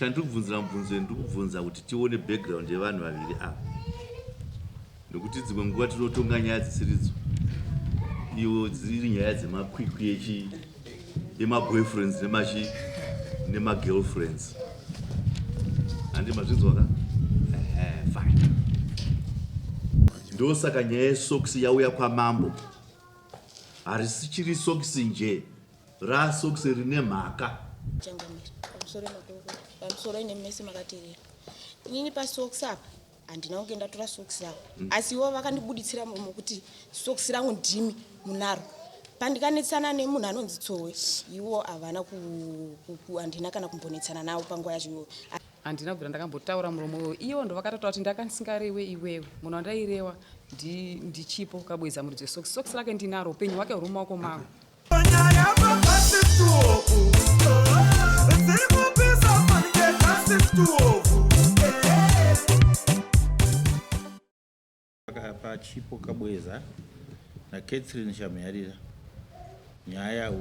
Chandiri kubvunzira mubvunzo ndiri kubvunza kuti tione background yevanhu vaviri ava. Nokuti dzimwe nguva tinotonga nyaya dzisiridzo. Iwo dziri nyaya dzemakwikwi echi emaboyfriends nemachi nemagirlfriends. Handi mazvinzwa ka? Ehe, fine. Ndosaka nyaya yesocks yauya kwamambo. Harisichiri socks nje. Rasocks rine mhaka. Changamire, pamusoro makurukota, pamusoro ine mese makateerera. Inini pasocks apa handina kunge ndatora socks ravo mm. asi ivo vakandibuditsira muromo kuti socks rangu ndimi munaro. Pandikanetsana nemunhu anonzi Tsowe, ivo havana handina kana kumbonetsana navo panguva yacho iyoyo. Handina kubvira ndakambotaura muromo iwoyo. Ivo ndovakatotaura kuti ndakandisingarewe iwewe. Munhu wandairewa ndiChipo Kabweza muridzi wesocks. Socks rake ndinaro, upenyu hwake huri mumaoko mangu. Pachipo Kabweza naCatherine Shamuyarira nyaya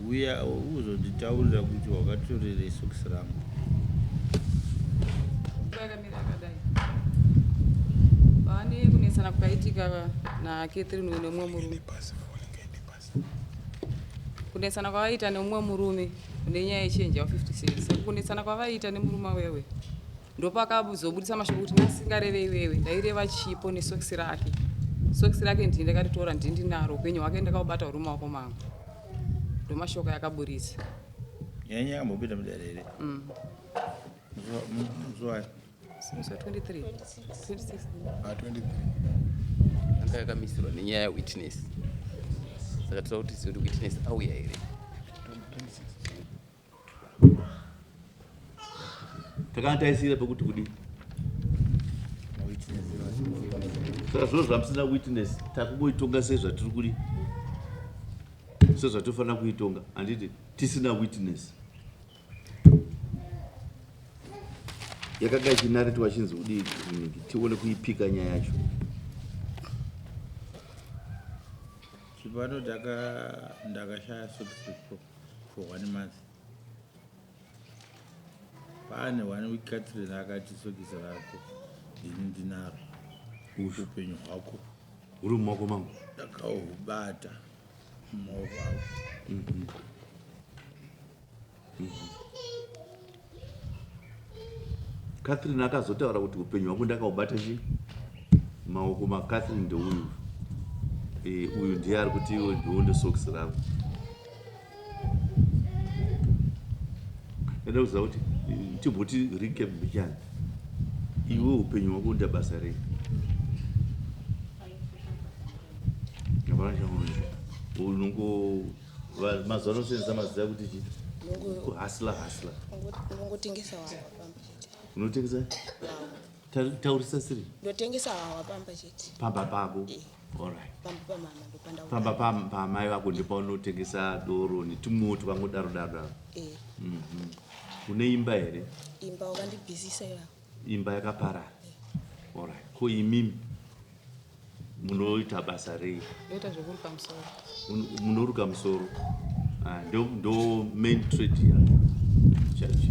huya uzonditaurira kuti wakatorerei sokisi rangu. Akamira akadai. Pane kunetsana kwakaitika naCatherine uyu nemumwe murume. Kunetsana kwavaiita nemumwe murume nenyaya yechenji ya 50 cents. Saka kunetsana kwavaiita nemurume wewe ndopakazobudisa mashoko kuti nasingareve iwewe ndaireva Chipo nesokisi rake. Sokisi rake ndini ndakaritora ndini ndinaro upenyu hwake ndakaubata huri mumaoko mangu. Ndomashoko ayakaburitsa. Nyaya yakambopinda mudare here? Mm. Musi wayo. Musi wa 23. 26. Ah, 23. Anga yakamisirwa nenyaya yawitness. Saka toda kuti tizive kuti witness auya here. 26. Takanga taisira pekuti kudii? Saka zvino zvamusina witness takungoitonga sezvatiri kudi sezvatofanira kuitonga handiti tisina witness. Yakanga ichinaretwa chinzi kudii tione kuipika nyaya yacho. Chipano ndakashaya socks for one month. Pane one week Catherine akati sokisi rako ndini ndinaro. Upenyu hwako huri mumaoko mangu. Ndakahubata mumaoko ako. Catherine akazotaura kuti upenyu hwangu ndakaubata chi maoko maCatherine ndeuyu e, uyu ndiye ari kuti iwe ndione socks rangu. Ndaida kuziva kuti timboti recap mbichana, iwe upenyu hwako unoita basa rei? Hapana chaunoita, unongo mazuva ano senzesa mazita ekuti chi kuhasla hasla. Ndongotengesa hwahwa pamba chete. Unotengesa? Taurisa siri. Ndotengesa hwahwa pamba chete. Pamba pako? Eh. Alright. Pamba pamama ndopanda. Pamba pamai vako ndipo doro netumwewo twakangodaro daro daro. Eh. Mhm. Une imba here? Imba wakandibvisisa ivavo. Imba yakaparara. Eh. Alright. Ko imimi munoita basa rei? Ndoita zvekuruka musoro. Munoruka musoro. Ah, ndo ndo main trade yacho.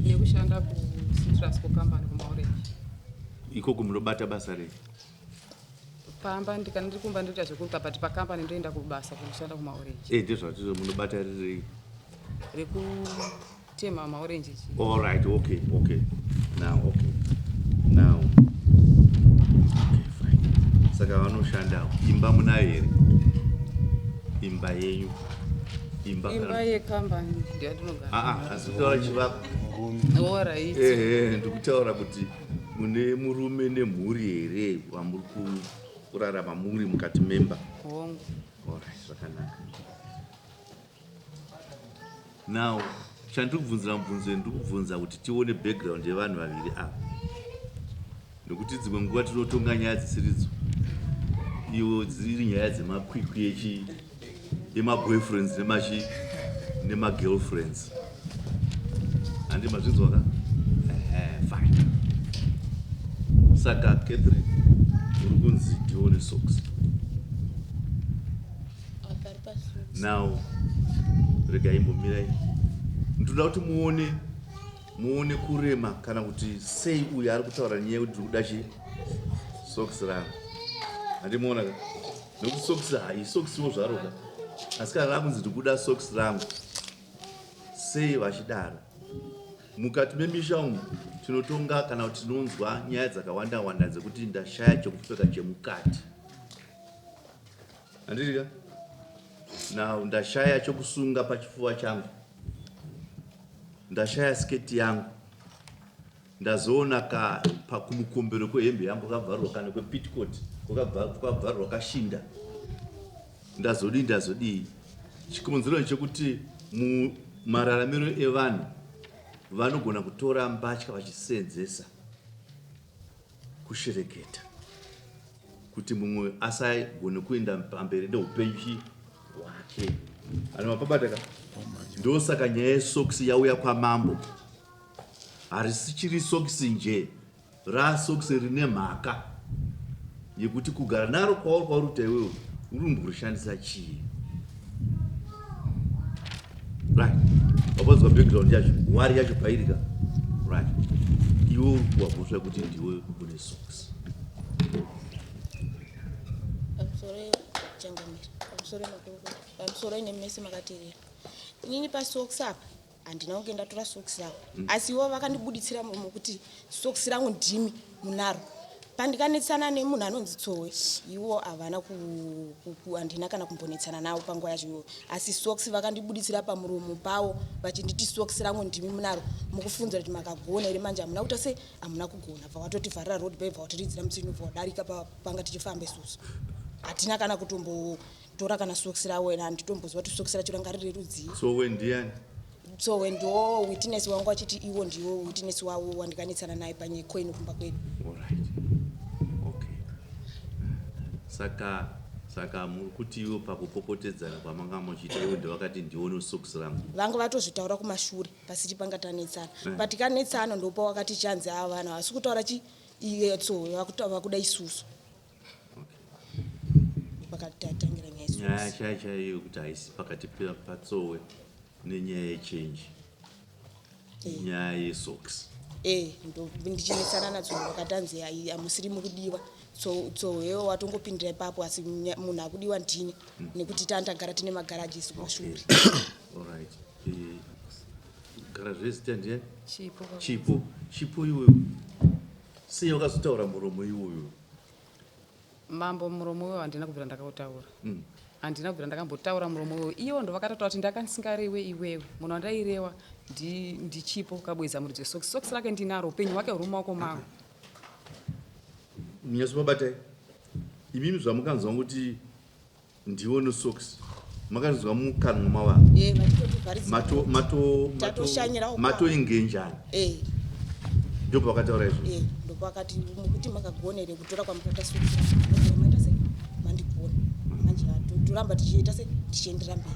Nekushanda ku Citrus ku company kuma Orange. Ikoko munobata basa rei? Pamba ndikana ndiri kumba ndoita zvekuruka but pa company ndoenda kubasa kunoshanda kuma Orange. Eh, ndezvatizvo munobata rei? Reku tema maorange chi. All right, okay, okay. Now, okay. Now. Okay, fine. Saka vanoshanda imba munayo here? Imba yenyu. Imba imba yecompany ndiyandinogara. Ah ah, asi kutaura chivako. All right. Eh eh, ndikutaura kuti mune murume nemhuri here wamuri kurarama muri mukati memba? Hongu. All right, zvakanaka. Now chandiri kubvunzira mubvunzo ndiri kubvunza kuti tione background yevanhu vaviri ava nokuti dzimwe nguva tinotonga nyaya dzisiridzo iwo dziri nyaya dzemakwikwi echi emaboyfriends nemachi nemagirlfriends handi mazvinzwa ka fine saka Catherine uri kunzi ndione socks Now regai imbomirai, ndinoda kuti muone Muone kurema kana kuti sei uyu ari kutaura nyaya yekuti ndiri kuda chi socks rangu. Handimuona ka? Nekuti socks hai socksiwo zvaro ka. Asi kana rakunzi ndiri kuda socks rangu. Sei vachidaro? Mukati memisha umu tinotonga kana kuti tinonzwa nyaya dzakawanda wanda dzekuti ndashaya chekupfeka chemukati. Handiti ka? Now ndashaya chokusunga pachifuva changu. Ndashaya sketi yangu. Ndazoona ka kumukombero kwehembe yangu kwakabvarurwa kana kwepitcoat kwakabvarurwa kashinda. Ndazodii ndazodii. Chikonzero chekuti mumararamiro evanhu vanogona kutora mbatya vachisenzesa kushereketa. Kuti mumwe asagone kuenda pamberi neupenyu hwake. Ano mapabata ka? Ndosaka nyaya yesokisi yauya kwamambo. Harisichiri sokisi nje, raasokisi rine mhaka yekuti kugara naro kwauri kwauri kuita iwewe uri kumborishandisa chii? Right. Wapanzwa background yacho, wari yacho pairi ka? Right. Iwe uri kuwa mhosva yekuti ndiwe une sokisi. Pamusoro changamire, pamusoro makurukota, pamusoro ine mese makateerera. Inini pasocks apa handina kunge ndatora socks ravo mm. asi ivo vakandibuditsira muromo kuti socks rangu ndimi munaro pandikanetsana nemunhu anonzi tsowe iwo havana handina kana kumbonetsana navo panguva yacho iyoyo asi socks vakandibuditsira pamuromo pavo vachinditi socks rangu ndimi munaro mukufunzira kuti makagona here manje hamuna kuita sei hamuna kugona bva watotivharira road bay bva watiridzira mutsini bva wadarika panga tichifamba isusu hatina kana kutombotora kana socks ravo and handitomboziva kuti socks racho ranga riri rudzii. Tsowe ndiyani? Tsowe ndiwo witness wangu achiti iwo ndiwo witness wavo wandikanetsana naye panyaya yecoin kumba kwedu. Alright. Okay. Saka saka muri kuti iwo pakupopotedzana kwamanga muchiita iwo ndovakati ndione socks rangu. Vanga vatozvitaura kumashure. Pasiri panga tanetsana mm. but tikanetsana ndopa wakati chanzi ava vanhu havasi kutaura chi iye so vakuda isusu vakatatangira nyaya isusu nyaya chaiyo chaiyo yekuti haisi pakati patsowe nenyaya yechange eh. nyaya yesocks eh ndichinetsana nadzo vakatanzi hamusiri mukudiwa tsowewo watongopindira ipapo asi munhu akudiwa ndini mm. nekuti tandagara tine magaraji isu kumashure okay. Eh, gara zvezita ndiye chipo chipo chipo iwe sei wakazotaura muromo iwoyo mambo muromo iwoyo handina kubvira ndakautaura mm. handina kubvira ndakambotaura muromo iwoyo ivo ndovakatotaura kuti ndakandisingarewe iwewe munhu wandairewa ndichipo kabweza muridzi wesokisi sokisi rake ndinaro upenyu hwake huri mumaoko mangu nyatsomabatai imimi zvamukanzwa kuti Ndiwo no socks makanzwa mukanwa mavanhu eh, mato mato mato ingenjani eh. ndopavakataura izvo eh, ndopakati mukuti makagona here kutora kwamakaita socks maita sei mandigona manje toramba tichiita sei tichiendera mberi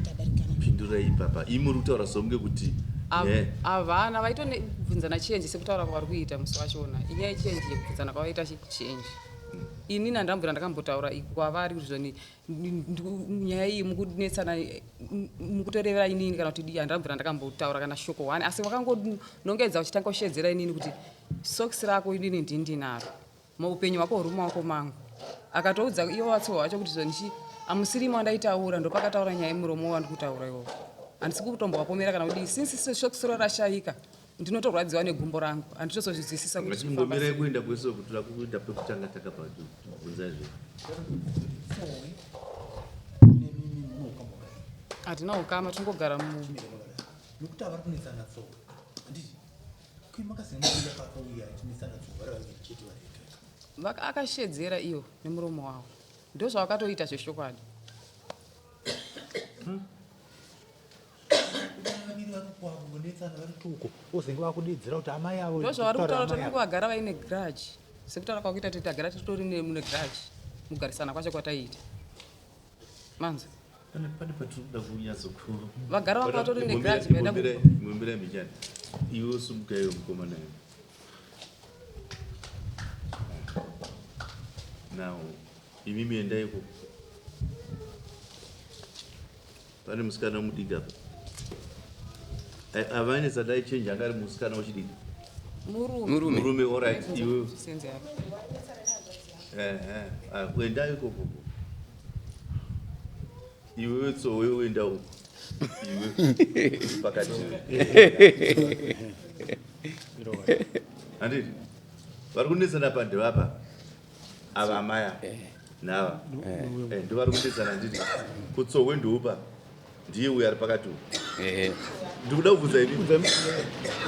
tadarikana pindurai ipapa imi muri kutaura somunge kuti havana vaitonebvunzana chenji sekutaura kwavari kuita musi wachona inyaya yechenji yekubvunzana kwavaita chenji Inini handambvira ndakambotaura kwavari kuti zvoni nyaya iyi mukunetsana mukutorevera inini kana kuti dii handambvira ndakambotaura kana shoko one asi vakangonongedza vachitanga kushedzera inini kuti socks rako inini ndini ndinaro muupenyu hwako huri mumaoko mangu akatoudza ivo vatsowa vacho kuti zvoni chi amusirimo andaitaura ndopakataura nyaya yemuromo wandikutaura iwowo handisi kutombovapomera kana kudii since socks ro rashayika Ndinotorwadziwa negumbo rangu handitozozvizwisisa kuti Ngatimbomirai kuenda kwese uku toda kuenda pekutanga takabva tibvunza izvo. Hatina ukama tingogara mu Nekuti avari kunetsana tsowe. Handiti? Kui makazenge pakauya achinetsana tsowe vari vaviri chete vari vega. Vaka akashedzera iwo nemuromo wavo. Ndozvavakatoita zveshokwadi. Ndozvavari kutaura kuti vanenge vagara vaine grudge sekutaura kwakuita kuti tagara titori mune grudge mugarisana kwacho kwataiita manzwa pane patiri kuda kunyatsoku vagara vanga vatori negrudge vaida mumbira mbichana iwe sumuka iwe mukomana iwe now imimi endaiko Pane musikana mudiki apa. Avanetsa dai change anga ari musikana wechidiki. Murume. Murume. Murume, alright, iwe. Senzi yako. Ehe, ah, enda ikoko. Iwewe tsowe uenda uko. Iwe pakati. Handiti? Vari kunetsana pa ndevapa. Ava amai ava. Nava. Eh, ndovari kunetsana handiti? Kutsowe ndoupa. Ndiye uyo ari pakati uyu. Ndikuda kubvunza ini.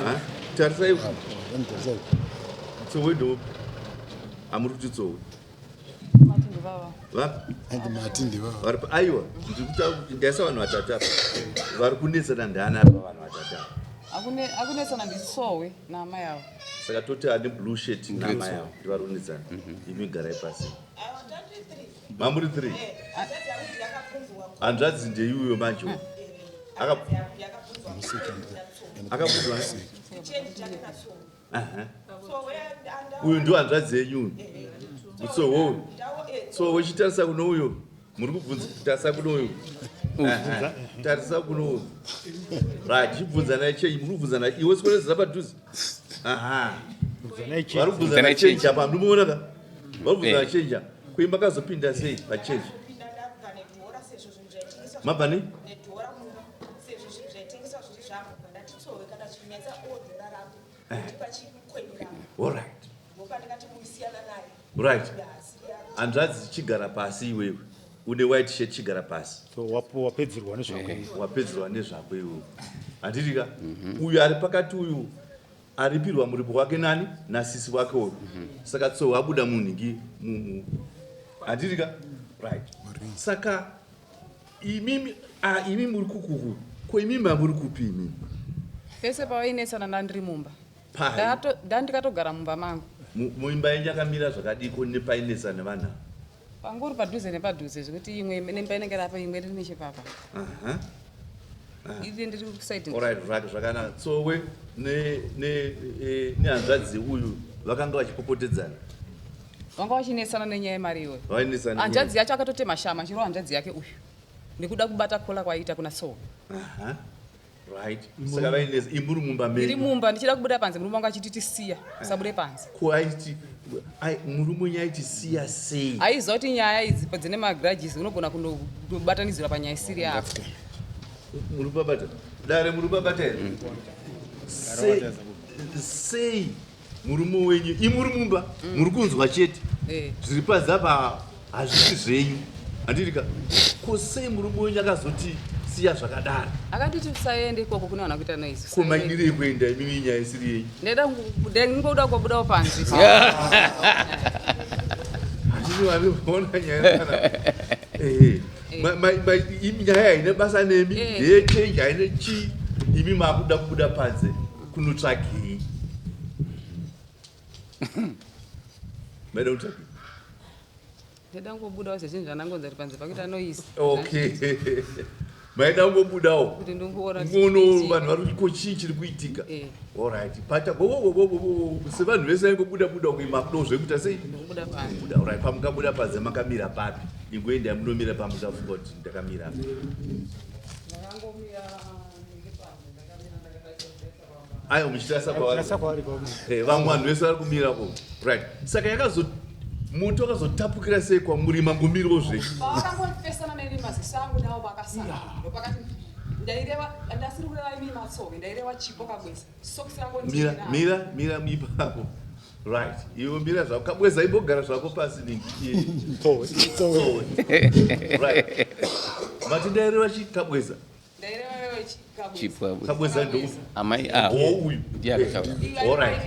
Ha? Tarisai. Tsowe ndoupa. Amuri kuti tsowe. Mati ndivava. Vapi? Hanzi mati ndivava. Vari aiwa, ndiri kuti ndaisa vanhu vatatu apa. Vari kunetsana ndani apa vanhu vatatu apa? Akunetsana nditsowe naamai avo. Saka toti ane blue shirt naamai avo ndivari kunetsana. Imi garai pasi. Mamuri 3. Hanzvadzi ndeiuyo manje uyu. Akabvunzwa. Aha. Uyu ndiwo hanzvadzi yenyu uyu. Tsowe uyu. Tsowe chitarisa kuno uyu. Muri kubvunza tarisa kuno uyu. Aha. Tarisa kuno uyu. Right, chibvunzanai chenyu, muri kubvunzana iwe sikonezera padhuze. Aha. Vari kubvunzana Bvunzanai chenji change. apa, ndumuona ka? Vari kubvunzana chenji apa. Kuimba kazopinda sei pachenji? Mabva nei? Alright. Right. Hanzvadzi chigara pasi iwewe. Une white shirt chigara pasi. So wapedzerwa nezvako. Wapedzerwa nezvako iwewe. Handiti ka? Uyu ari pakati uyu aripirwa muripo wake nani? Nasisi wake uyu. Saka tsowe abuda munhingi mumu. Handiti ka? Right. Saka imimi imi muri kukuku. Ko imimi hamuri kupi imimi? Pese pavainetsana ndandiri mumba. Pai. Ndandikatogara mumba mangu. Muimba yenyu yakamira zvakadiko nepainetsa nevanhu ava? Panguri padhuze nepadhuze zvekuti imwe nemba inenge iri apa imwe iri nechepapa. Aha. Iri ndiri kusaidi. Alright, zvakanaka. Tsowe nehanzvadzi uyu vakanga vachipopotedzana. Vanga vachinetsana nenyaya yemari iyoyo. Vainetsana. Hanzvadzi yacho akatotema shama achirova hanzvadzi yake uyu. Nekuda kubata kola kwaiita kuna Tsowe. Aha. Right. Saka vainetsa imuri mumba menyu. Ndiri mumba ndichida kubuda panze murume wangu achiti tisiya usabude panze. Ko aiti ai murume wenyu aiti siya sei? Aiziva kuti nyaya idzi dzine magrudges unogona kunobatanidzira panyaya isiri yako. Muri kubabata? Dare muri kubabata here? Sei murume wenyu imuri mumba muri kunzwa chete. Zviri panze apa hazvisi zvenyu. Handiti ka? Ko sei murume wenyu akazoti siya zvakadaro? Akanditi usaende ikoko kune vanhu vakuita noise. Ko maidirei kuenda imimi nyaya isiri yenyu? Ndaida ndingoda kubudawo panze. Handiti vari kuona nyaya kana. Imi nyaya haina basa nemi, ndeyechange haina chii. Imi makuda kubuda panze kunotsvagei? Maida kutsvagei? Ndaida kungobudawo sezvinhu zvandangonza kuti panze pakuita noise. Okay. Maida kungobudawo. Kuti ndingoona Ngono vanhu vari kuti ko chii chiri kuitika? Alright. Pata go go go go go. Sevanhu vese vaingobuda buda kuima kudo zvekuita sei? Ndikubuda panze. Buda. Alright, pamukabuda panze makamira papi? Ingoendai munomira pamukafunga kuti ndakamira apa. Ndakangomira panze, ndakamira ndakadai. Aiwa muchitarisa kwavari. Tarisa kwavari kwavari. Vamwe vanhu vese vari kumira ko. Right. Saka moto wakazotapukira sei kwamuri mangomiriwo zvenyu? Pavakangopesana neni maziso angu nawo vakasara. Ndopakati ndaireva ndasiri kureva imi matsowe, ndaireva chipo kabweza. Sokisi rako Mira, ndinaro. mira, mira ipapo. Right. Iwe mira zvako kabweza imbogara zvako pasi ningi. Tsowe. Tsowe. Right. Mati ndaireva chi kabweza. Ndaireva wewe chi kabweza. Chipo kabweza. Kabweza ndo. Amai avo. Oh uyu. Ndiye akataura. All right.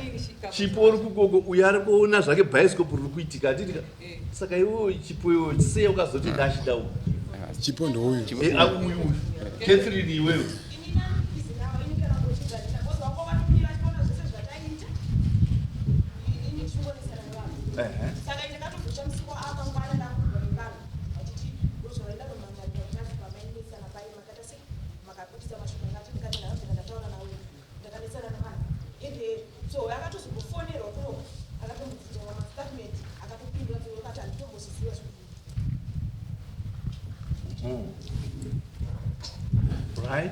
Chipo uri kukoko uyu ari kuona zvake bhaisikopu riri kuitika handiti ka? Saka iwewe chipo iwewe sei ukazoti ndachida uyu? Chipo ndouyu. Uyu uyu. Catherine iwewe. Right?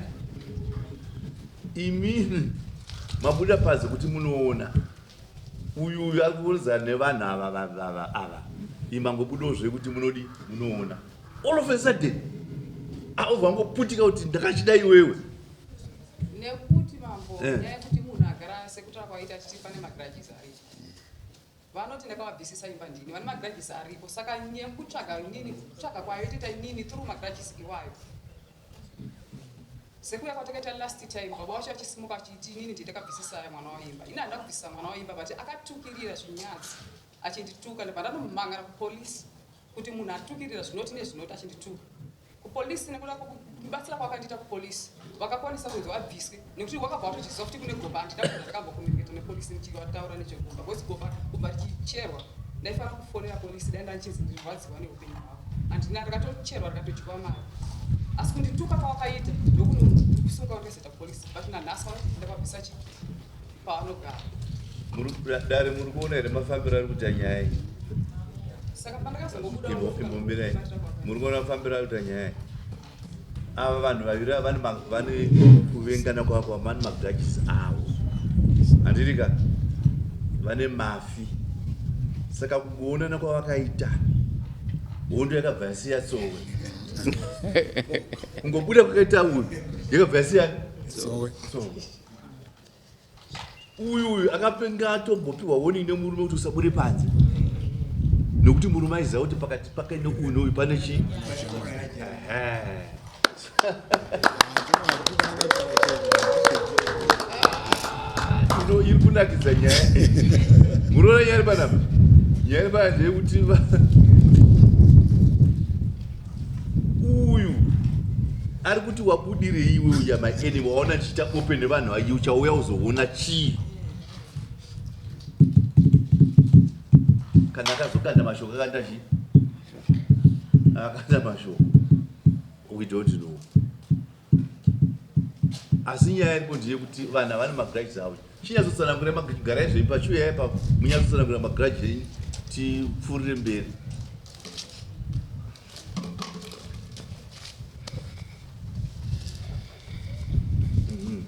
Imini mabuda panze kuti munoona uyu uyu ari kuudzana nevanhu ava ava ava imangobudawo zvekuti munodi munoona all of a sudden aobva angoputika kuti ndakachida iwewe nekuti mambo eh. nyaya yekuti munhu agara sekutaura kwaita achiti pane magrudges aripo vanoti ndakavabvisisa imba ndini vane magrudges aripo saka nekutsvaga inini kutsvaga kwayotoita inini through magrudges iwayo Sekuya kwatakaita last time baba wacho achisimuka achiti inini ndiye ndakabvisisa mwana waimba. Ini handina kubvisisa mwana waimba but akatukirira zvinyadzi achindituka ndibva ndanomhangara kupolice kuti munhu atukirira zvinoti nezvinoti achindituka kupolice nekuda kubatsira kwakandiita kupolice vakakwanisa kunzi vabviswe nekuti wakabva watochiziva kuti kune gomba handina kubva ndakambokomuniketa nepolice ndichivataura nezvegomba because gomba kubva richicherwa ndaifanira kufonera polisi dai ndanchinzi ndirwadziwa neupenyu hwavo handina ndakatocherwa ndikatodyiwa mari asi kundituka kwawakaita ndokunokusunga kutozoita polisi but nanhasi vanoti ndakabvisa chi pavanogara dare muri kuona here mafambiro ari kuita nyaya iyi saka pandakazongobuda imbomirai muri kuona mafambiro ari kuita nyaya iyi ava vanhu vaviri ava vane kuvengana kwavo vane magrudges avo handirika vane mafi saka kuonana kwavakaita hondo yakabva yasiya tsowe kungobuda kwakaita uyu yakabva yasiya tsowe uyu uyu akapenga atombopiwa warning nemurume kuti usabude panze nekuti murume aiziva kuti pakati pake neuyu neuyu pane chii ino iri kunakidza nyaya muroora nyaya iri panapa nyaya iri panapa ndeyekuti uyu ari kuti wabudirei iwe uya maeni waona ndichiita open nevanhu vayi uchauya uzoona chii kana akazokanda mashoko akanda chii akanda mashoko we don't know asi nyaya iripo ndeyekuti vanhu havana magrudges avo Chinyatsotsanangura garai zvenyu pachiuyai pa munyatsotsanangura magrudge enyu tipfuurire mberi. Mhm.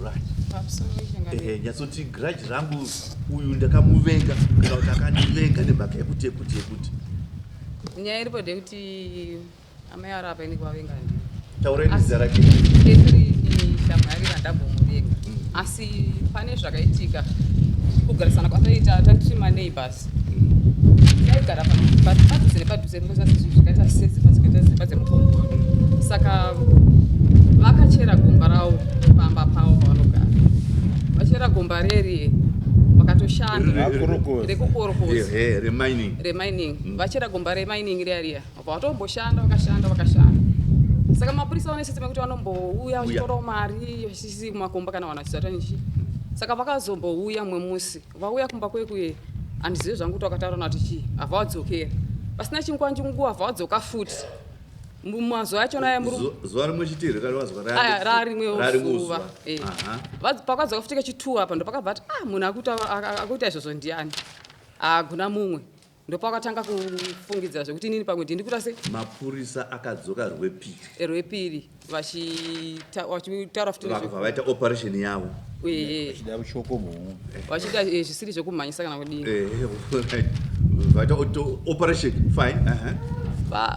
Right. Ehe, nyatsoti grudge rangu uyu ndakamuvenga kana kuti akandivenga nemhaka yekuti yekuti yekuti. Nyaya iripo ndeyekuti Amai vari apa ini kuvavenga handina. Taurai nezita rake. Catherine Shamwari handambomuvenga. Asi pane zvakaitika kugarisana kwataiita tandiri maneighbors. Taigara padhuze nepadhuze zvakaita sedzimba dzakaita dzimba dzemukomboni. Saka vakachera gomba ravo pamba pavo pavanogara. Vachera gomba reri vakatoshanda rekukorokoza remining remining vachera gomba remining riya riya Vatomboshanda vakashanda vakashanda saka mapurisa vane system yekuti vanombouya vachitorawo mari vachisi makomba kana vanhu vachizata nechi saka vakazombouya mumwe musi vauya kumba kwekuye handizive zvangu kuti vakataura nati chii habva vadzokera pasina chinguva chinguva habva vadzoka futi mazuva achona aya zuva rimwe chete here kana zuva rarimwe zuva eh. pakadzoka futi kechituwa apa ndopakabva ati ah munhu akuita izvozvo ndiani hakuna mumwe Ndopakatanga kufungidzira zvekuti inini pamwe ndini kuita sei. Mapurisa akadzoka rwepiri. Rwepiri vachitaura futi vakabva vaita operation yavo. Vachida kuchoko mhungu. Vachida eh, zvisiri zvekumhanyisa kana kudii. Eh, vaita operation fine.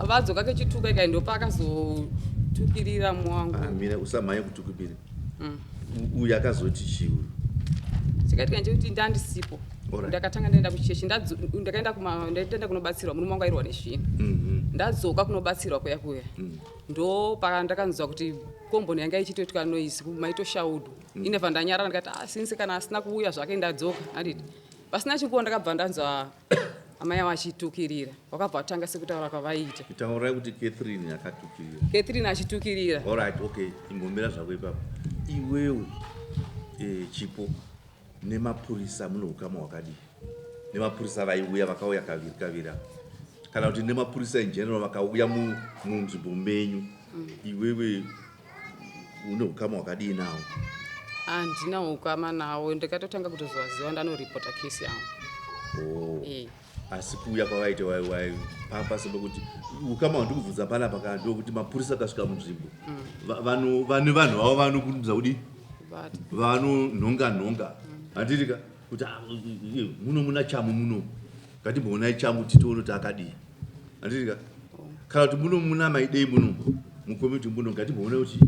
Vadzoka kechituka ikai ndopakazotukirira mwangu. Ah, mira usamhanye kutukirira. Mm. Uyu akazoti chii uyu? Chakaitika ndechekuti ndandisipo. Ndakatanga ndaenda kuchechi ndakaenda ndaenda kunobatsirwa murume wangu airwa nezvinhu. Mm-hmm. Ndadzoka kunobatsirwa kuya kuya. Mm. Ndo pandakanzwa kuti komboni yanga ichitoitwa noise maitoshaudwa. Mm. Inebva ndanyarara ndikati ah since kana asina kuuya zvake ndadzoka handiti. Pasina chinguva ndakabva ndanzwa amai avo achitukirira vakabva vatanga sekutaura kwavaiita taurai kuti catherine akatukirira catherine achitukirira allright okay imbomira zvako ipapo iwewe e, chipo nemapurisa mune ukama hwakadii nemapurisa vaiuya vakauya kaviri kaviri apa kana kuti nemapurisa in general vakauya munzvimbo menyu mm. iwewe une ukama hwakadii nawo handina ukama nawo ndikatotanga kutozovaziva ndanoripota kesi yangu oh. e. asi kuuya kwavaita waipapa sepekuti ukama hwandikubvunza panapa kana ndokuti mapurisa akasvika munzvimbo mm. vane vanhu vavo vanokurumidza kudii Vanonhonga nhonga handiti ka kuti ah, muno muna chamu muno ngatimboonai chamu titoone kuti akadii handiti ka kana kuti muno muna maidei muno mucommunity muno ngatimboonai kuti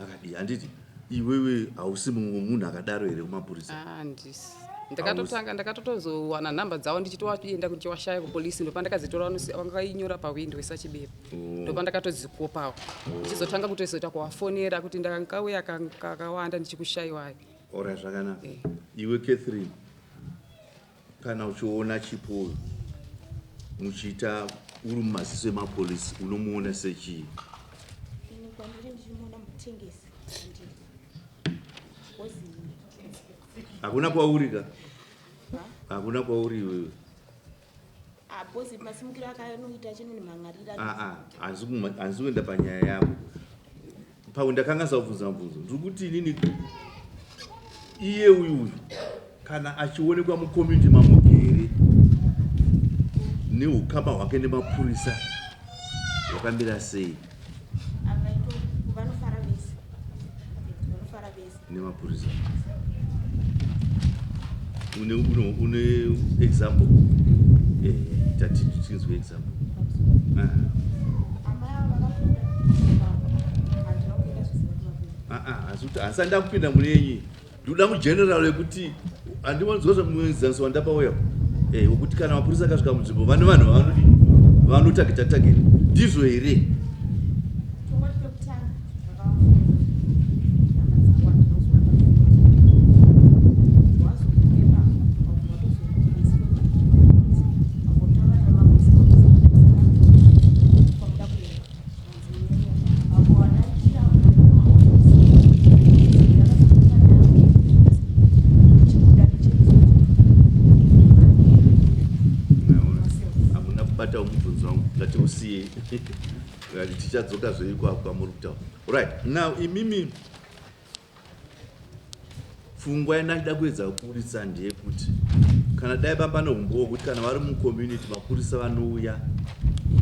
akadii handiti iwewe hausi mumwe munhu akadaro here kumapurisa ah, handisi ndakatotanga ndakatotozowana nhamba dzavo ndichitoenda ndichiwashaya kupolisi ndopandakadzitora vakainyora pawindo isachibeba oh. ndopandakatodzikopawo oh. ndichizotanga kutozoita kuvafonera kuti ndakauya kakawanda ndichikushaiwai ora zvakanaka eh. Iwe Catherine, kana uchiona Chipo muchiita uri mumaziso emapolisi unomuona sechii? Ini kwandiri ndichimuona mutengesi kwandiri. Hakuna kwauri ka? Hakuna kwauri iwewe. Bosi masimukiro akanoita chinonimhan'arira. Aa, handisi kuenda panyaya yako. Pamwe ndakangasa kubvunza mubvunzo. Ndiri kuti inini iye uyu uyu kana achionekwa mucommunity mamugere neukama hwake nemapurisa hwakamira sei? Vanofara vese. Vanofara vese. Nemapurisa. Une, une, une example? Eh, tati tinzwe example. Ah. Ah, ah, asi ndakupinda mune yenyi ndikuda mugeneral yekuti andiwanzwa muenzaniso wandapa uya eh, wekuti kana mapurisa akasvika munzvimbo vane vanhu vavanodi vanotageta tageta ndizvo here? Hamuna kubata mubvunzo wangu, ngatiusiye, tichadzoka zveikwa kwamuri kutaura. Right now, imimi pfungwa yandachida kuedza kuburitsa ndeyekuti kana dai pamba neumbowo hwekuti kana vari mucommunity mapurisa vanouya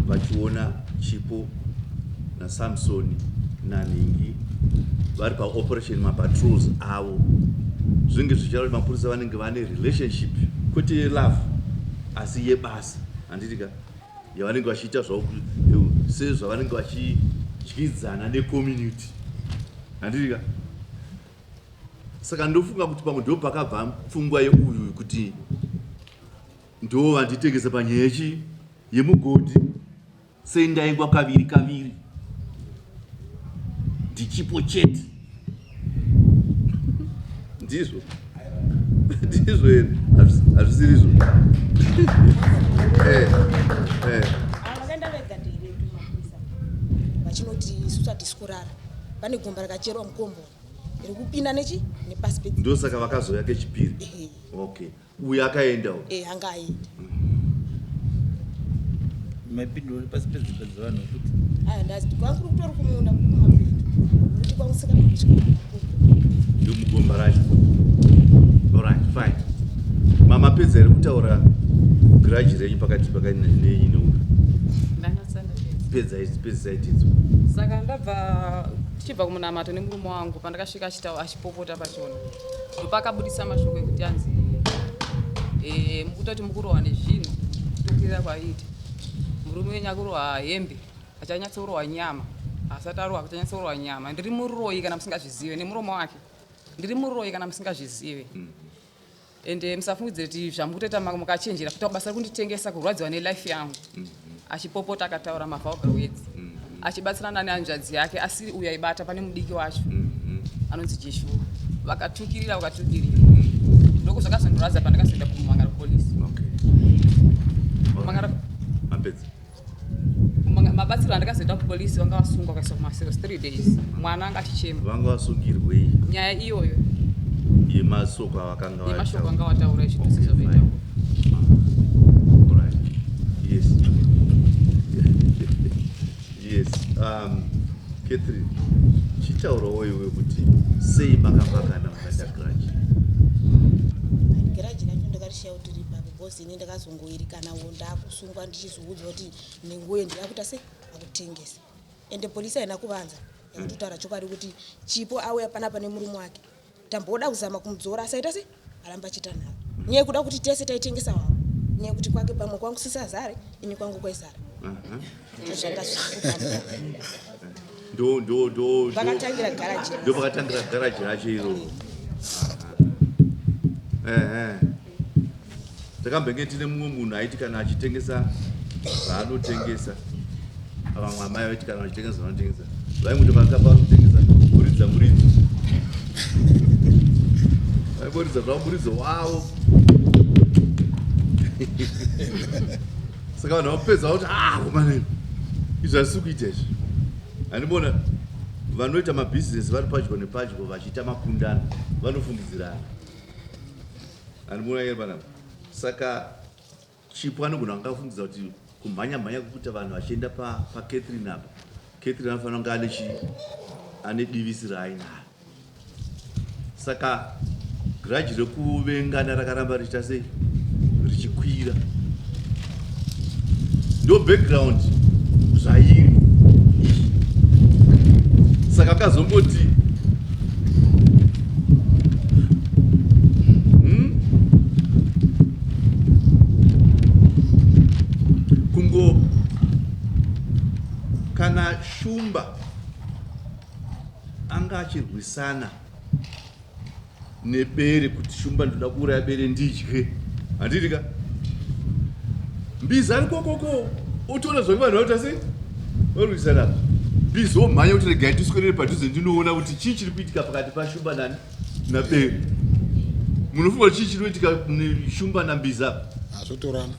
vachiona Chipo naSamsoni naNingi vari paoperation mapatrols avo, zvinenge zvichireva kuti mapurisa vanenge vane relationship, kwete yelove asi yebasa, handiti ka, yavanenge vachiita zvavo sezvavanenge vachidyidzana necommunity, handiti ka? Saka ndofunga kuti pamwe ndo pakabva pfungwa yeuyu kuti ndo vanditengesa panyaya yechi yemugodhi sendaingwa kaviri kaviri ndichipo chete. Ndizvo ndizvo here? Hazvisirizvo. Eh, eh. Vakaenda vega ndiretu mapurisa vachinoti isusu hatisi kurara, pane gomba rakacherwa mukombo rikupinda nechi nepasi pe. Ndosaka vakazouya kechipiri. Okay, uyu akaendawo? Eh, anga aenda. Mapinduro pasi pedzimba dzevanhu futi? Aya ndazi kwakuri kutori kumunda kumapeto kuti kwamusika kusvika. Ndomugomba racho. Alright, fine. Mamapedza here kutaura grudge renyu pakati pakati nenyi neuyu? Ndanyatsa. Pedzai, pedzisai tidzo. Saka ndabva tichibva kumunamato nemurume wangu, pandakasvika achitaura achipopota pachona, ndopakabudisa mashoko ekuti anzi mukutoti mukurohwa nezvinhu, kutokwirira kwaiita murume wenyu akurohwa hembe, achanyatsorohwa nyama, asati arohwa kuchanyatsorohwa nyama. Ndiri muroyi kana musingazvizive, nemuromo wake, ndiri muroyi kana musingazvizive, ende musafungidzire kuti zvamukutoita mukachenjera kuita basa rekunditengesa, kurwadziwa nelife yangu. Achipopota akataura mavulgar words, achibatsirana nehanzvadzi yake asiri uyo aibata, pane mudiki wacho anonzi Jeshua. Vakatukirira, vakatukirira, ndoko zvakazondirwadza pandakazoenda kumangara police. Kumangara. Mapedza? Mabatsiro andakazoita kupolisi, vanga vasungwa vakaiswa kumacells 3 days, mwana anga achichema. Vanga vasungirwei? Nyaya iyoyo. Yemasoko avakanga Yemasoko anga wataura izvitusi zvavaitaura. Alright. Yes. Catherine, chitaurawo iwe kuti sei makapakana makaita grudge? Grudge racho ndakarishiya kuti ripapo because ini ndakazongoirikanawo ndakusungwa ndichizoudzwa kuti nenguyo ndiyakuita sei akutengesa, ende polisi haina kuvanza, yakutotaura chokwadi kuti Chipo auya panapa nemurume wake. Tamboda kuzama kumudzora asi aita sei aramba achiita nharo. Nyaya yekuda kuti tese taitengesa wavo. Nyaya yekuti kwake pamwe kwangu sisazare ini kwangu kwaizara. Zvanga zvichikufamba. Ndo ndo ndo Pakatangira garaji. Ndo pakatangira garaji racho iroro. Ehe. Takambenge tine mumwe munhu aiti kana achitengesa zvaanotengesa vamwe amai vaiti kana vachitengesa zvavanotengesa vainguti vanga pavari kutengesa kuridza muridzo vaingoridza zvavo muridzo wavo saka vanhu vapedza vakuti ah komana izvi hazvisi kuita izvi handibona vanoita mabhizinesi vari padyo nepadyo vachiita makundano vanofungidzirana Andimona here panapa? Saka Chipo anogona kunge afungidza kuti kumhanya mhanya kukuita vanhu vachienda pa paCatherine apa. Catherine anofanira kunge ane chi ane divisi raainaro. Saka grudge rekuvengana rakaramba richiita sei? Richikwira. Ndo background zvairi. Saka akazongoti Kungo kana shumba anga achirwisana nebere kuti shumba ndoda kuuraya bere ndidye handiti ka mbizi ari kokoko otoona zvange vanhu vakuita sei varwisana mbizi omhanya kuti regai tiswerere padhuze ndinoona kuti chii chiri kuitika pakati pashumba nani nabere munofunga kuti chii chinoitika shumba nambizi apa azvotorana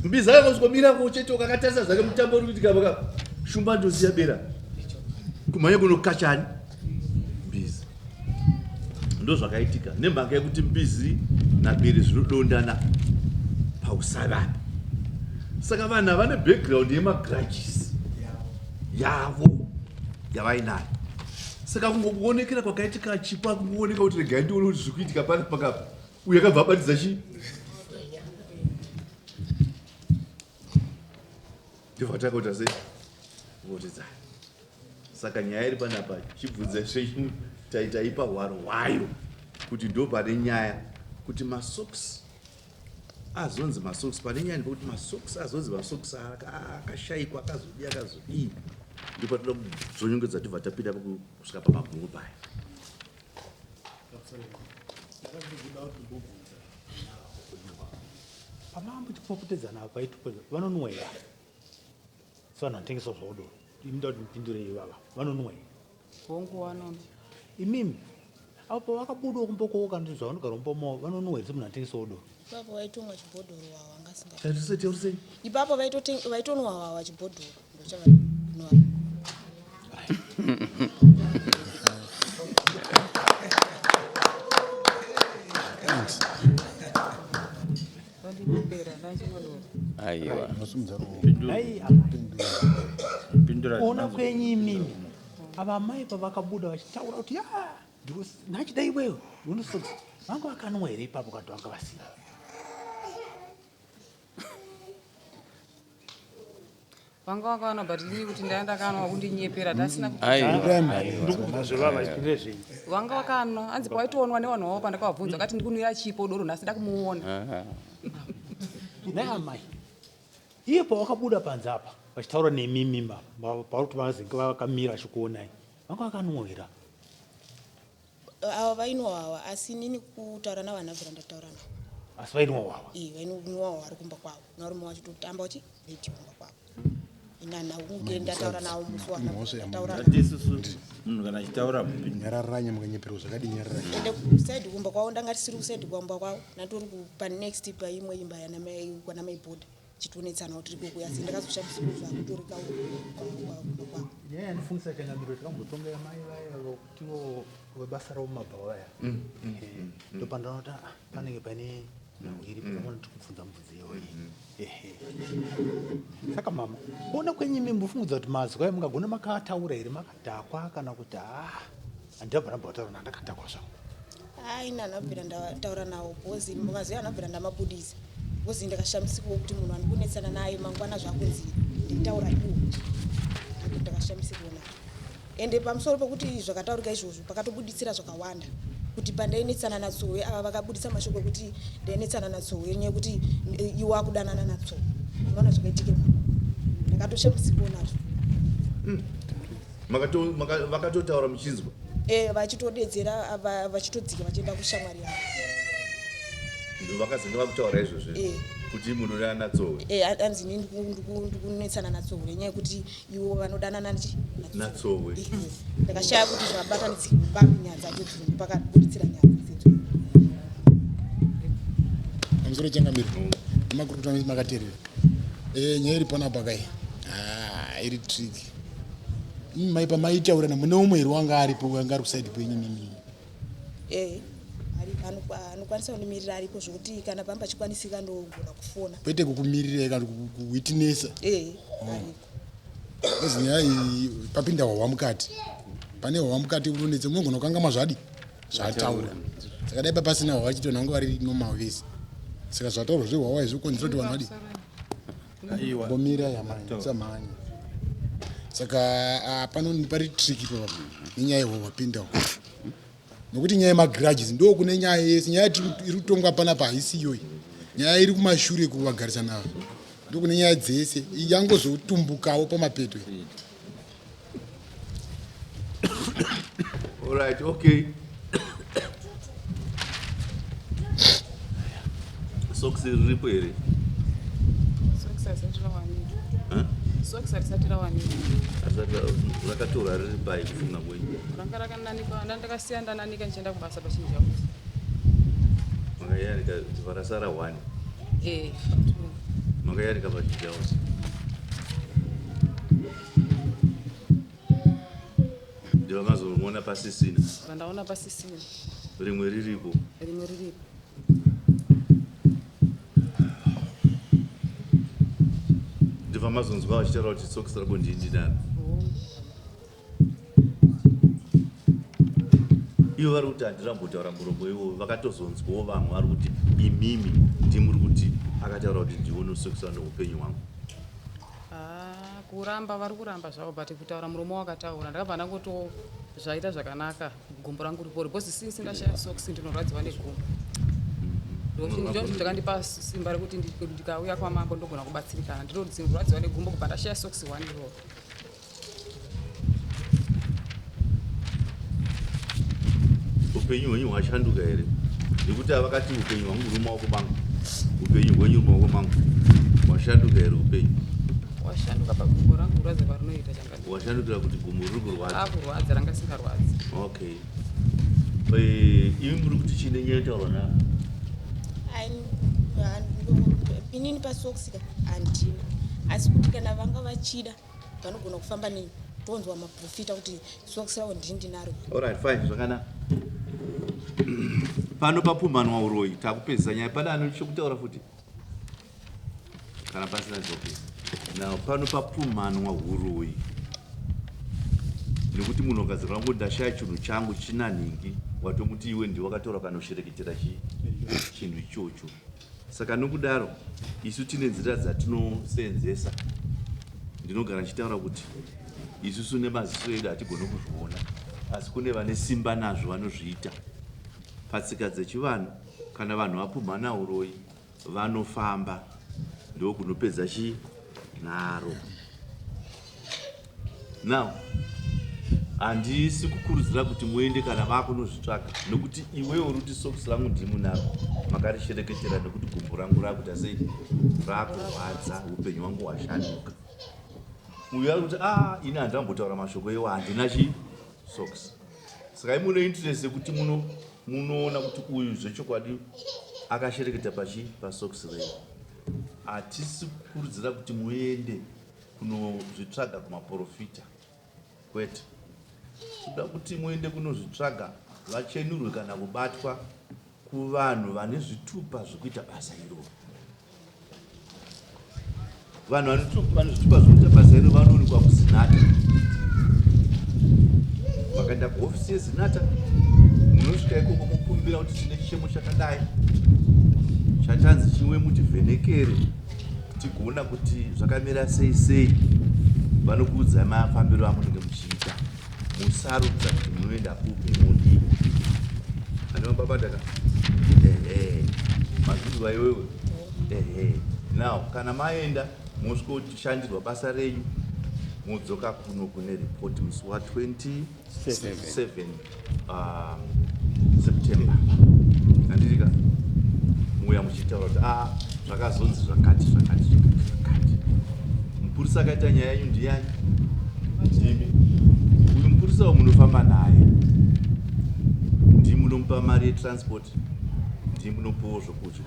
mbizi akangosvikomira chete ukakatarisa zvake mutambo uri kuitika paka shumba ndosiya bera kumhanya kunokachani mbizi ndozvakaitika nemhaka yekuti mbizi nabere zvinodondana pausavapa saka vanhu havane background yemagrudges yavo yavainayo saka kungokuonekera kwakaitika chipo akungooneka kuti regai ndione kuti zviri kuitika pane pakapa uyu akabva abatidza chii ndibva takaita sei votedzana saka nyaya iri panapa chibvunza zvenyu taitaipa hwaro hwayo kuti ndo pane nyaya kuti masocks azonzi masocks pane nyaya ndepekuti masocks azonzi masocks akashaikwa akazodii akazodii ndipo toda kudzonyongedza tibva tapinda kusvika pamagumo paya Pamambo chipopotedzana apa paitwa vanonwa here sevanhu vanotengesa zvawo doro imi ndoda kuti mupindure ivava vanonwa here Hongu vanonwa. Imimi apo pavakabudawo kumba kwavo kana kuti zvavanogara mumba mavo vanonwa here semunhu anotengesawo doro Ipapo vaitonwa chibhodhoro wawa anga asinga. Tarisei tarisei. Ipapo vaitonwa wawa chibhodhoro ndochavainwa. Aiwa. Kuona kwenyu imimi ava amai pavakabuda vachitaura kuti ya nachida iwewe unosodzi vanga vakanwa here ipapo kana kuti vanga vasina Vanga vakawana but inini kuti ndaya ndakanwa kundinyepera tasina vanga vakanwa hanzi pawaitoonwa nevanhu vavo pandakavabvunza vakati ndikunwira chipo doro nhasi ndakumuona Nhai amai iye pawakabuda panze apa vachitaura nemimi pauri kuti vazenge vakamira vachikuonai vanga vakanwa here Ava vainwa hwawa asi inini kutaura navo handina kubvira ndataura navo. Asi vainwa hwawa? Ee vainwa hwawa vari kumba kwavo. Nevarume vacho totamba uchi radio kumba kwavo. Ini handina kunge ndataura navo musi wandataura navo. Isusu munhu kana achitaura nyararanya mukanyeperwa zvakadii nyararanya. Ende kuside kumba kwavo ndanga tisiri kuside kumba kwavo ndatori panext paimwe imba yanamai kwanamai Bhodha. chitonetsanawo tiri kukuya asi ndakazoshamisika kuti zvakutorika kumba kwavo. Nyaya yandifungisa changamiro takambotonga yamai vaya vekutiwo vebasa ravo mumabhawa vaya ndopandaona kuti ah, panenge paine nhau iripo ndakaona tiri kubvunza mubvunzo iyoyi ehe saka mama kuona kwenyu imi mufungudza kuti mazwi ayo mungagona makaataura here makadhakwa kana kuti haa handabva ndambotaura ndandakadhakwa zvangu Haa ini handina kubvira ndataura nawo because mazwi handina kubvira ndamabudisa because ndakashamisikawo kuti munhu andikunetsana naye mangwana zvakunzi nditaura iwo ndakashamisikawo nazvo. Ende pamusoro pekuti zvakataurika izvozvo pakatobuditsira zvakawanda kuti pandainetsana natsowe ava vakabuditsa mashoko ekuti ndainetsana natsowe nyaya yekuti eh, iwe akudanana natsowe unoona zvakaitika ndakatoshamisikawo nazvo Vakatotaura muchinzwa? Eh, vachitodedzera vachitodzika vachienda kushamwari yavo. Ndovakazenge vakutaura izvozvo eh. Kuti munodana natsowe? Eh, anzi ini ndikunetsana natsowe nenyaya yekuti iwo vanodanana natsowe. Ndakashaya kuti zvabatanidzika papi nyaya dzacho dzidzo ndopakabuditsira nyaya dzidzo. Pamusoro changamire nemakurukota makateerera. Eh, nyaya iri panapa kai ah, iri tricky. Mai pamaitaurana mune umwe here wanga aripo wanga ari kusaidi kwenyu mimi? Eh, anokwanisa kundimirira aripo zvokuti kana pamba pachikwanisika ndogona kufona. Kwete kukumirira kana kuwitnessa. Eh, ariko. Because nyaya iyi papinda hwahwa mukati. Pane hwahwa mukati unonetsa unogona kukangamwa zvadi zvataura. Saka dai pasina hwahwa chito nangu vari normal vese. Saka zvataurwa zvehwahwa izvi konzera kuti vanhu vadi. Mbomira yamai samhanya. Saka ah, pano pari tricky papa nenyaya yehwahwa pinda uko. Nokuti nyaya yemagrudges ndo kune nyaya yese nyaya iri kutongwa panapa haisi iyoyi. Nyaya iri kumashure kuvagarisana ava. Ndokune nyaya dzese yangozotumbukawo pamapeto. All right, okay. Socks riripo here? Socks harisati rawanikwa. Huh? Socks harisati rawanikwa. Harisati rakatorwa riri pai kufunga kwenyu? Ranga rakananikwa, ndandakasiya ndananika ndichienda kubasa pachinja kuti. Makayanika varasara one. Eh, Makayanika pachinja kuti. Ndivamazomuona pasisina. Vandaona pasisina. Rimwe riripo. Rimwe riripo. Ndivamazonzwa vachitaura kuti sokisi rako ndini ndinaro. Ivo vari kuti handirambotaura muromo ivo vakatozonzwawo vamwe vari kuti imimi ndimuri kuti akataura kuti ndiwe unosokiswa neupenyu hwangu. Ah, kuramba vari kuramba zvavo but kutaura muromo wakataura ndakabva ndangoto zvaita zvakanaka gumbo rangu ripore because since ndashaya socks ndinorwadziwa negumbo. Ndozvinhu zvakandipa simba rekuti ndikauya kwamambo ndogona kubatsirikana. Ndinorwadziwa negumbo kubva ndashaya socks one iroro. Upenyu hwenyu hwashanduka here? Nekuti avakati upenyu hwangu huri mumaoko mangu, upenyu hwenyu huri mumaoko mangu, hwashanduka here upenyu? Washanduka pagumbo rangu kurwadza kwarinoita changa. Washandukira kuti gumbo riri kurwadza? Akurwadza, ranga singarwadzi. Okay. Eh, imi muri kuti chine nyaya yotaurwa na Inini pasocks ka handina, asi kuti kana vanga vachida vanogona kufamba neni tonzwa maprofita kuti socks ravo ndini ndinaro. Alright, fine, zvakanaka. Pano papumhanwa uroyi, takupedzisa nyaya. Pane ano chekutaura futi? Kana pasina zvoke. Now pano papumhanwa uroyi. Nekuti munhu akazira ngo ndashaya chinhu changu china nhingi, watomuti iwe ndiwe wakatora kanoshereketera chi chinhu ichocho. Saka nokudaro isu tine nzira dzatinoseenzesa. Ndinogara ndichitaura kuti isusu nemaziso edu hatigone kuzviona, asi kune vane simba nazvo vanozviita. Patsika dzechivanhu, kana vanhu vapumhana uroyi, vanofamba ndokunopedza chi nharo. Now, handisi kukurudzira kuti muende kana vakunozvitsvaga nekuti iwewe uri kuti socks rangu ndimunaro makarishereketera nekuti gumbo rangu rakuita sei rakurwadza upenyu hwangu hwashanduka. Uyu ari kuti ah, ini handambotaura mashoko iwo handina chi socks. Saka imi mune interest yekuti munoona kuti uyu zvechokwadi akashereketa pachi pasocks renyu. Hatisi kukurudzira kuti muende kunozvitsvaga kumaporofita kwete. Toda kuti muende kunozvitsvaga vachenurwe kana kubatwa kuvanhu vane zvitupa zvekuita basa iroro. Vanhu vane zvitupa zvekuita basa iroro vanoonekwa kuZinata. Vakaenda kuhofisi yeZinata, munosvika ikoko mokumbira kuti tine chichemo chakadai chatanzi chimwe mutivhenekere tigoona kuti zvakamira sei sei. Vanokuudzai mafambiro amunenge muchiita. Musarudza kuti munoenda kupi modii. Ane mababata ka? Ehe. Mazvinzwa iwewe? Ehe. Now, kana maenda mosvikoshandirwa basa renyu modzoka kuno kune report musi wa 27 September. Handitika? Muuya muchitaura kuti ah zvakazonzi zvakati zvakati zvakati zvakati. Mupurisa akaita nyaya yenyu ndiyani? Ndimi. Uyu mupurisa uyu munofamba naye. Ndimi munomupa mari yetransport, ndimi munopuwawo zvokudya.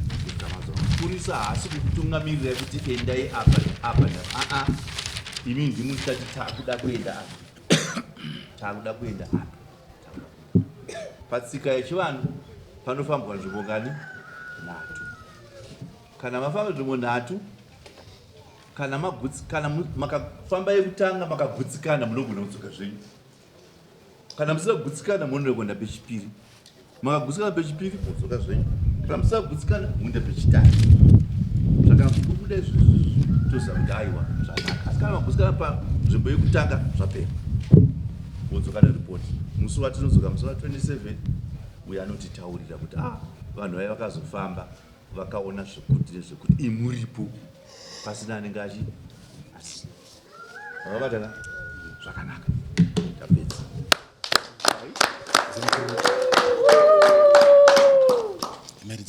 Kusvika mazuva. Mupurisa haasi kukutungamirirai kuti endai apa apa aa imi ndimi muchati takuda kuenda apa. Takuda kuenda apa. Patsika yechivanhu panofambwa nzvimbo ngani? Nhatu. Kana mafamba nzvimbo nhatu, kana magutsikana, makafamba yekutanga makagutsikana, munogona kudzoka zvenyu. Kana musina kugutsikana, munoenda kuenda pechipiri. Makagutsikana pechipiri, modzoka zvenyu. Kana musina kugutsikana, munoenda pechitatu. Zvakangobuda izvozvo toziva kuti aiwa zvanaka. Asi kana magutsikana panzvimbo yekutanga, zvapera. Wodzoka neripoti. Musi watinodzoka musi wa 27 uyo anotitaurira kuti ah vanhu vaiva vakazofamba vakaona zvekuti nezvekuti imuripo pasina anenge achi asi vakabatana zvakanaka tapedza.